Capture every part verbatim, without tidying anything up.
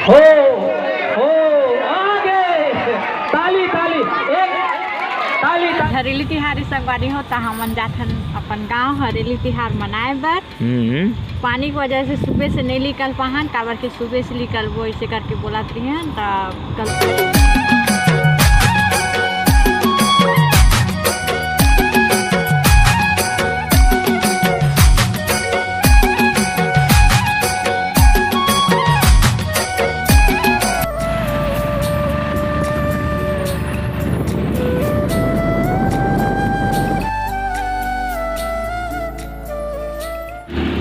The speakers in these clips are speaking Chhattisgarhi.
हो, हो, आगे। ताली, ताली, एक, ताली, ताली। हरेली तिहार संगवारी हो, त हमन जाथन अपन गांव हरेली तिहार मनाए बर। हम्म। पानी के वजह से सुबह से नहीं निकल पाहन, काबर के सुबह से निकलबो ऐसे करके बोलत रहिहन, त कल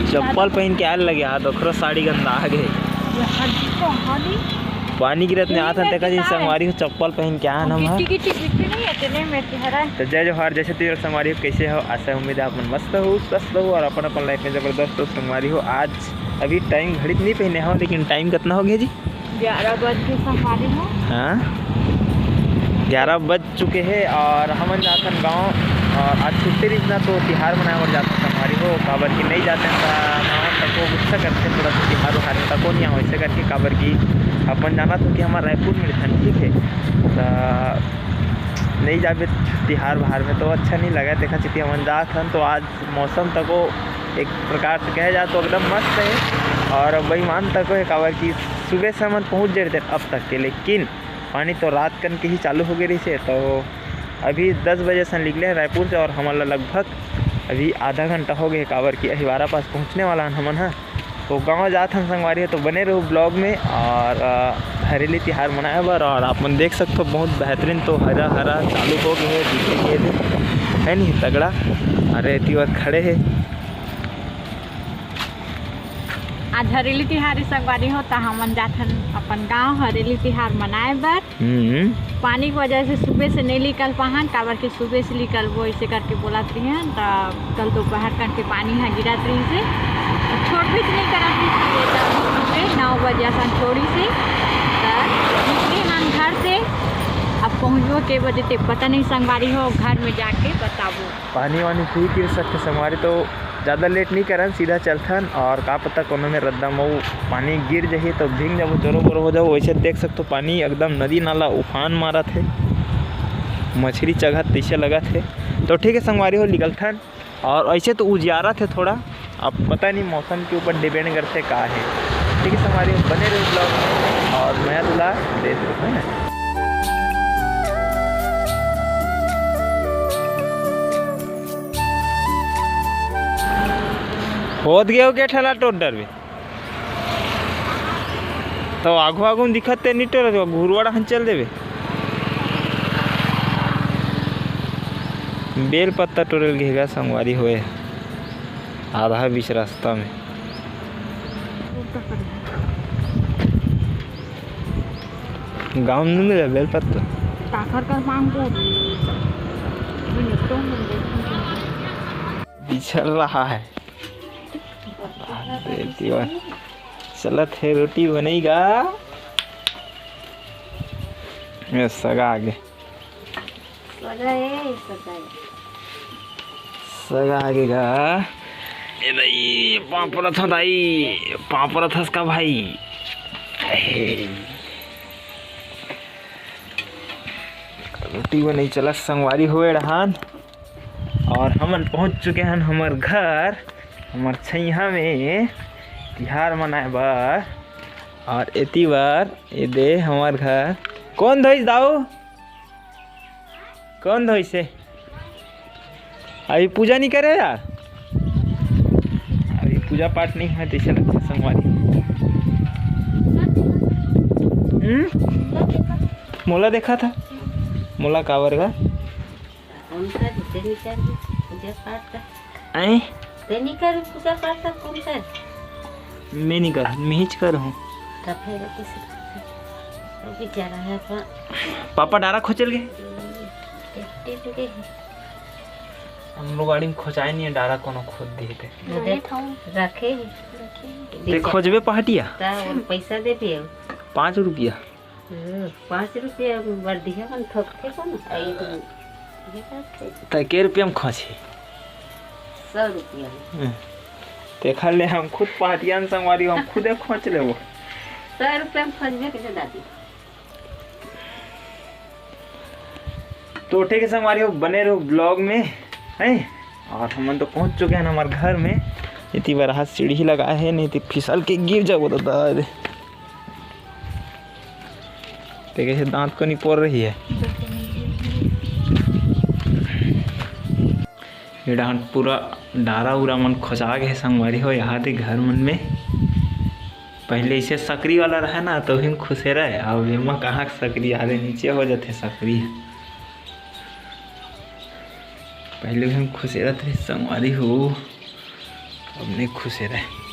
चप्पल पहन के आए लगे हाथ, ओखरो साड़ी गंदा आ गए। ये हड्डी तो हानि। पानी गिरत ने आथन, तेका जी संगवारी हो, चप्पल पहन के आन हम। गिट्टी गिट्टी गिट्टी नहीं है, तेने में के हरा। तो जय जोहार, जय छत्तीसगढ़ संगवारी हो, कैसे हो? आशा उम्मीद है आप मन मस्त हो, स्वस्थ हो और अपन अपन लाइफ में जबरदस्त हो संगवारी हो। आज अभी टाइम घड़ी तो नहीं पहने हो, लेकिन टाइम कितना हो गया जी? ग्यारह बज के संगवारी हो। हाँ, ग्यारह बज चुके हैं और हमन जाथन गाँव। और आज छुट्टी रहिस ना, तो तिहार मनाए बर जाथन संगवारी हो, काबर कि नहीं जाथन त मामा तको गुस्सा करथे, थोड़ा सा तिहार उहार में तको नहीं आओ ऐसे करके, काबर कि अपन जानत हो कि हमर रायपुर में रहिथन, ठीक है, त नहीं जाबे तिहार बहार में तो अच्छा नहीं लगे, तेखा चलते हमन जाथन। तो आज मौसम तको एक प्रकार से कहे जाए तो एकदम मस्त है और बेईमान तको है, काबर कि सुबह से हमन पहुँच जाते अब तक के, लेकिन पानी तो रात कन के ही चालू हो गए रहिस हे। तो अभी दस बजे से निकले हैं रायपुर से और हमन ला लगभग अभी आधा घंटा हो गए, काबर कि अहिवारा पास पहुँचने वाला हन हमन ह। तो गाँव जात हन संगवारी हो, तो बने रहो ब्लॉग में। और अ, हरेली तिहार मनाए बर, और आप मन देख सकते हो बहुत बेहतरीन तो हरा हरा चालू हो गए है, दिखे के दे है नहीं तगड़ा। अरे एती बार खड़े है। आज हरेली तिहार संगवारी हो, त हमन जाथन अपन गांव हरेली तिहार मनाए बर। हम्म। पानी के वजह से सुबह से नहीं निकल पाहन, काबर के सुबह से निकलबो ऐसे करके बोलत रहिहन, त कल दोपहर करके पानी ह गिरत रहिस हे, छोड़बे से नहीं करत रहिस हे, त सुबह नौ बजे असन छोड़िस हे, त निकले हन घर से। अब पहुँचबो के बजे ते पता नहीं संगवारी हो, घर में जाके बताबो। पानी वानी भी गिर सकते संगवारी, तो ज़्यादा लेट नहीं करन, सीधा चलथन। और का पता कोनो में रद्दा मऊ पानी गिर जही तो भींग जाबो, चोरो बोरो हो जाबो। वैसे देख सकते हो पानी एकदम नदी नाला उफान मारत है, मछली चघत तैसे लगत है। तो ठीक है संगवारी हो, निकलथन। और ऐसे तो उजियारत है थोड़ा, अब पता नहीं मौसम के ऊपर डिपेंड करते का है। ठीक है संगवारी हो, बने रहो ब्लॉग में और मया दुलार देत रहो, है ना। होत गए हो क्या ठेला टोट डरबे? तो आघू आघू में दिखत ते नहीं टोरत, घुरवाड़ा हन चल देबे। बेल पत्ता टोरेल घेगा संगवारी होए, आधा बीच रास्ता में। गाँव में नहीं मिला बेल पत्ता। ताखर कर मांग को। बिछल रहा है। अरे दीवा, चलत हे रोटी बनेगा। ये सगा आगे। सगा ए, सगा ए। सगा आगे गा। ए दाई, पाँव परत हस दाई, पाँव परत हस का भाई। ए। रोटी बने चलत संगवारी होए रहन। और हमन पहुंच चुके हन हमर घर, हमर छैहा में तिहार मनाए बर। और एती बर ये दे हमर घर। कौन धोइस दाऊ? कौन धोइस हे? अभी पूजा नहीं करे यार, अभी पूजा पाठ नहीं है, तैसे लगता संगवारी। हम्म? मोला देखा था, मोला काबर गा? कौन सा जिसे नहीं कर पूजा पाठ का? आए? ते नहीं कर पूजा पाठ का, कौन कर? मैं नहीं कर, मैं ही कर हूँ। तो फिर किसी तो बेचारा है अपना। पापा डारा खोचल गए। टिप टिप गए। हम लोग गाड़ी में खोचाए नहीं है, डारा कोनो खोद दिए थे। रखे ही। ते खोजबे पहाटिया? ता और पैसा दे दिए। पाँच रुपया। हम्म, पाँच रुपया बर दिया मन ठोकथे कौन? आई तो ये करथे। त के रुपया में खोंचे? सौ रुपया में। हम्म। तेखर ले हम खुद पहाटिया संगवारी, हम खुदे खोंच लेबो। सौ रुपया में फंसबे कइसे दादी। तो ठीक है संगवारी हो, बने रहो ब्लॉग में, हैं। और हमन तो पहुंच चुके हैं हमारे घर में। इतनी बार हाथ सीढ़ी लगाए है, नहीं तो फिसल के गिर जाओ दादा। देखिए दांत को नहीं पोर रही है। ये डहन पूरा डारा उरा मन खोजा गए संगवारी हो, यहाँ दे घर मन में। पहले इसे सकरी वाला रहे ना, तो ही खुसेरा है। अब एमा कहाँ सकरी आले नीचे हो जाते सकरी। पहले ही खुसेरत रहे संगवारी हो, अब नहीं खुसेरा है।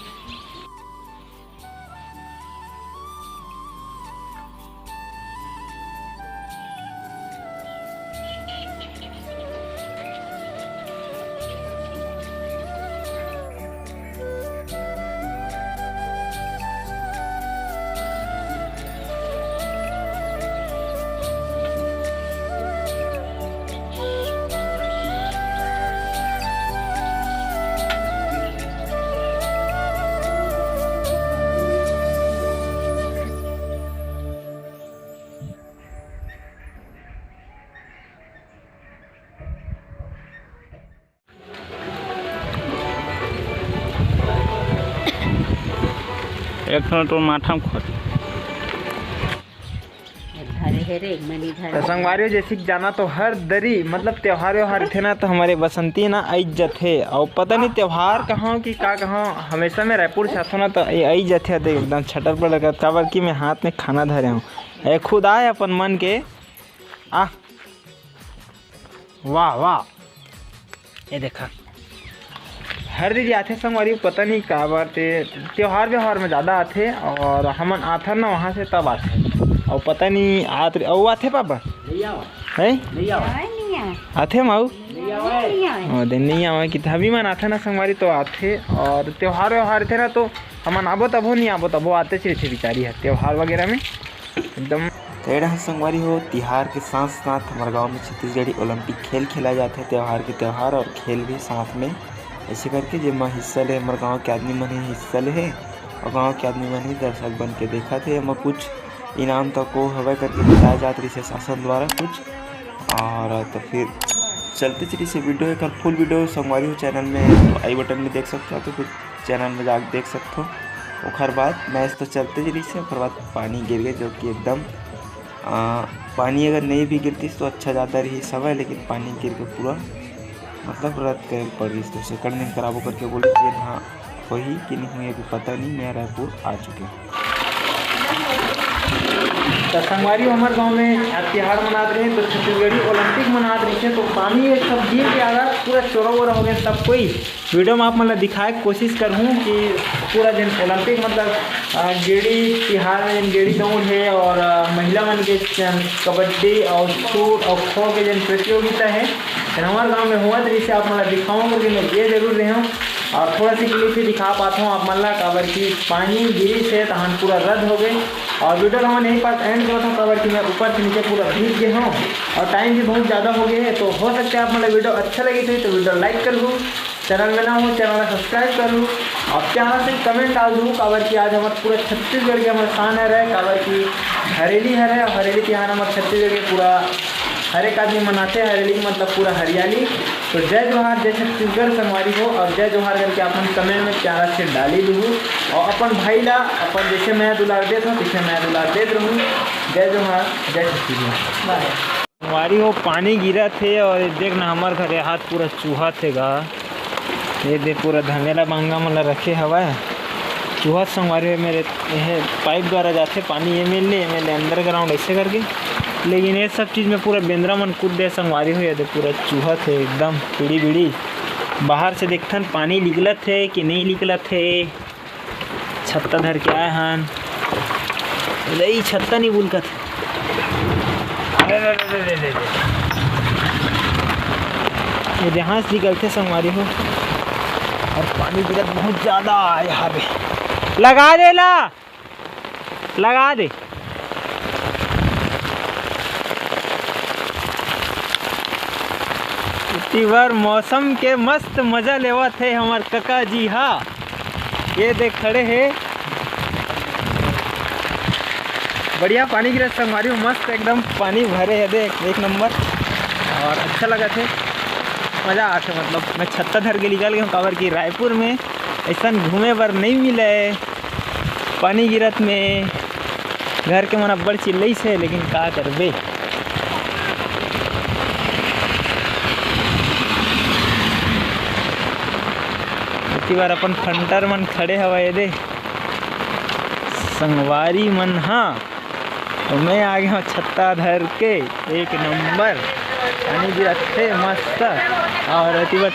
एक ठन तोर माथा में खोट। धरे हे रे, मनी धरे। तो संगवारी हो, जैसे कि जाना तो हर दरी, मतलब, त्योहार व्योहार थे ना, तो हमारे बसंती ना आई जथे। और पता नहीं त्योहार कहाँ कि का कहाँ, हमेशा मैं रायपुर से आथों ना, तो ये आई जथे। देख, एकदम छटर पड़ लगा, काबर कि मैं हाथ में खाना धरे हूँ। ये खुद आए अपन मन के। आ, वाह, वाह, ये देखा, हर दरी आथे संगवारी, पता नहीं काबर ते त्योहार व्योहार में ज़्यादा आथे, और हमन आथन ना वहाँ से तब आथे, और पता नहीं आत रे-, अउ आथे पापा? नहीं आवा। है? नहीं आवा। नहीं आवा। आथे माऊ? नहीं आवा। नहीं आवा। ओ दे नहीं आवा कि हबी मन आथे ना संगवारी तो आथे, और त्योहार व्योहार थे ना तो हमन आबो तबो, नहीं आबो तबो, आते रहिथे बिचारी है त्योहार वगैरह में। एकदम। तेड़ा संगवारी हो, तिहार के साथ साथ हमारे गांव में छत्तीसगढ़ी ओलंपिक खेल खेला जाता है, त्योहार के त्योहार और खेल भी साथ में, ऐसे करके जेमा हिस्सा ले हमारे गांव के आदमी मन ही हिस्सा ले है, और गांव के आदमी मन ही दर्शक बन के देखा थे। एमा कुछ इनाम तक को हवय करके बताया जात रहिसे शासन द्वारा कुछ। और तो फिर चलते चलिए से वीडियो, एक फुल वीडियो संगवारी हो चैनल में आई बटन में देख सकते हो, तो फिर चैनल में जाके देख सकते हो। ओखर बाद मैच तो चलते चलिए से, ओखर बाद पानी गिर गए, जो कि एकदम, आ, पानी अगर नहीं भी गिरती तो अच्छा ज़्यादा रही समय, लेकिन पानी गिर के पूरा, मतलब, रद्द करे पड़ गई। तो सेकंड दिन कराबो करके बोली कि हाँ, होही कि नहीं होही, अभी पता नहीं, मैं रायपुर आ चुके हूँ। तो संगवारी, हमारे गांव में आज तिहार मनात रहे, तो छत्तीसगढ़ी ओलंपिक मनात रहे, तो पानी ये सब गिर के आगा पूरा चोरा वोरा हो गया सब कोई। वीडियो में आप मन ला दिखाए के कोशिश करहूँ कि पूरा दिन ओलंपिक, मतलब, अ, गेड़ी तिहार में गेड़ी दौड़ है और, अ, महिला मन के च-, कबड्डी और छूट और खो के जन प्रतियोगिता है, हमारे गांव में हुआ, तो इसे आप मन ला दिखाऊँ करके मैं ये जरूर रहे हूँ। और थोड़ा सी क्लिप ही दिखा पाता हूँ आप मन ला, काबर कि पानी गिरी से तहन पूरा रद्द हो गए। और वीडियो ला हमन यहीं पर एंड करत हूँ, काबर कि मैं ऊपर से नीचे पूरा भीग गए हूँ और टाइम भी बहुत ज़्यादा हो गए है। तो हो सकता है आप मन ला वीडियो अच्छा लगे थे तो वीडियो लाइक कर लूँ, चैनल में ना हो चैनल ला सब्सक्राइब कर लूँ और प्यारा से कमेंट डाल दूँ, काबर कि आज हमारे पूरा छत्तीसगढ़ के हमारे शान है रहे, काबर कि हरेली है रहे और हरेली तिहार हमारे छत्तीसगढ़ के पूरा हर एक आदमी मनाते हैं हरेली, मतलब पूरा हरियाली। तो जय जोहार, जय छत्तीसगढ़ संगवारी हो, और जय जोहार करके अपन कमेंट में प्यारा से डाली दू, और अपन भाई ला अपन जैसे मैं दुलार देत हूँ, तैसे मैं दुलार देत रहूँ। जय जोहार, जय छत्तीसगढ़। संगवारी हो, पानी गिरत हे और देख ना, हमर घर हाथ पूरा चूहत हे गा। ये दे पूरा धमेला बांगा मन ला रखे हवय। चूहत संगवारी हो, मेरे ये पाइप द्वारा जाथे पानी, ये मेर ले, ये मेर ले अंडरग्राउंड ऐसे करके। लेकिन ये सब चीज़ में पूरा बेंदरा मन कूद दे संगवारी हो, ये दे पूरा चूहत हे एकदम पीड़ी बीड़ी। बाहर से देखथन पानी निकलत हे कि नहीं निकलत हे। छत्ता धर के आए हन। अरे, ई छत्ता नहीं बुलकत। अरे, अरे, अरे, अरे, अरे, अरे। ये जहाज निकलते संगवारी हो, और पानी गिरत बहुत ज़्यादा आए हवे। लगा दे ला, लगा दे। इतनी बार मौसम के मस्त मजा लेवत हे हमर कका जी हा। ये देख खड़े हे, बढ़िया पानी गिरत संगवारी हो, मस्त एकदम पानी भरे हे दे, एक नंबर। और अच्छा लगत हे, मजा आथे। मतलब मैं छत्ता धर के निकल गया हूँ, काबर कि रायपुर में ऐसा घूमे बर नहीं मिले पानी गिरत में। घर के मन अब्बड़ चिल्लई से, लेकिन का करबे। इतनी बार अपन फंटर मन खड़े हवा ये दे संगवारी मन। हाँ, तो मैं आ गया हूँ छत्ता धर के, एक नंबर पानी गिरत हे मस्त। और अति बार